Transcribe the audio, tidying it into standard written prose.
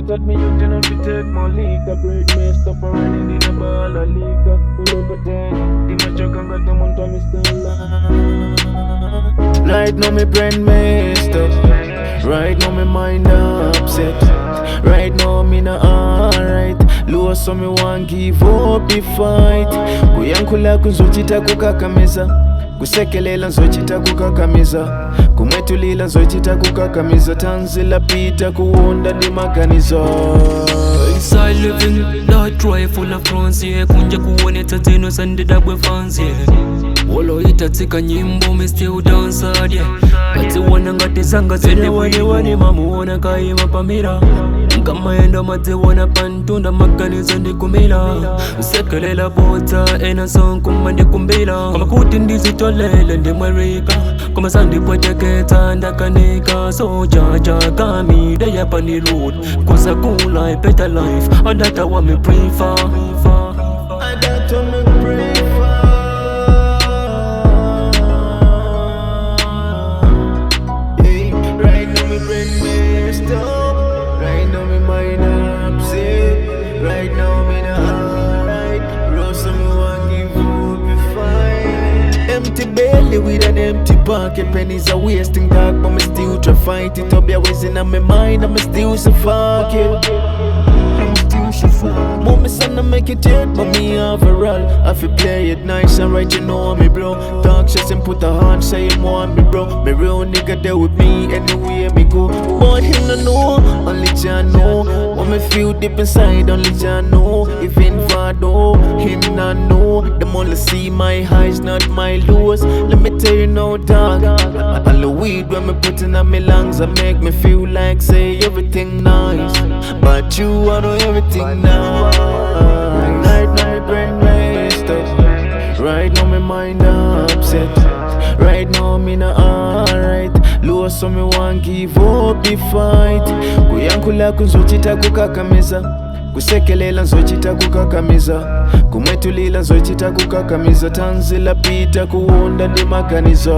Taught me you do not to take my liquor. Break messed up already in the ball of liquor. Right now me brain messed up. Right now me mind upset. Right now me not alright. Low so me want give up the fight. Kuyankhula kuzochita kukakamiza. Kusekelela nzochita kukakamiza. Kumwetulila nzochita kukakamiza. Tanzila pita kuunda ndi maganizo. Inside living that try full of France, yeah. Kunja kuonetsa dzino sandidabwe fans, yeah. Woloitatsika nyimbo me still dance hard, yeah. Adziwana ngati zanga zene mamuona kaima pamira nkamaenda madziwana pantunda maganizo ndikumila usekelela bodza ena sonkuma ndikumbila koma kuti ndizitolele ndimwerika koma sandipweteketsa ndakanika so jaja kamide yapanilud kusakula better life and that I want me prefer. And that what me prefer. Hey, right now me brain messed up. Right now me mind upset. Right now me not alright. Rosa me want give up the fight. Empty belly with an empty pocket. Pennies are wasting dark, but me still try fight it. Up your ways in my mind, I'm still so fuck it. Mommy son, I make it yet, but me overall I feel play it nice and right, you know me bro. Talk shit and put a hand, say him want me bro. Me real nigga there with me anywhere me go. But him no know, only Jah know. What me feel deep inside, only Jah know. Even Fado, him not know. Them only see my highs, not my lows. Let me tell you now, dog. All the weed when me put in my lungs, I make me feel like say everything nice. But you, I know everything nice. Right now, my brain messed up. Right now, my mind upset. Right now, me not alright. Low so me want give up the fight. Kuyankhula kunzochita kukakamiza. Kusekelela nzochita kukakamiza. Kumwetulila nzochita kukakamiza. Tanzila pita kuunda ndi maganizo.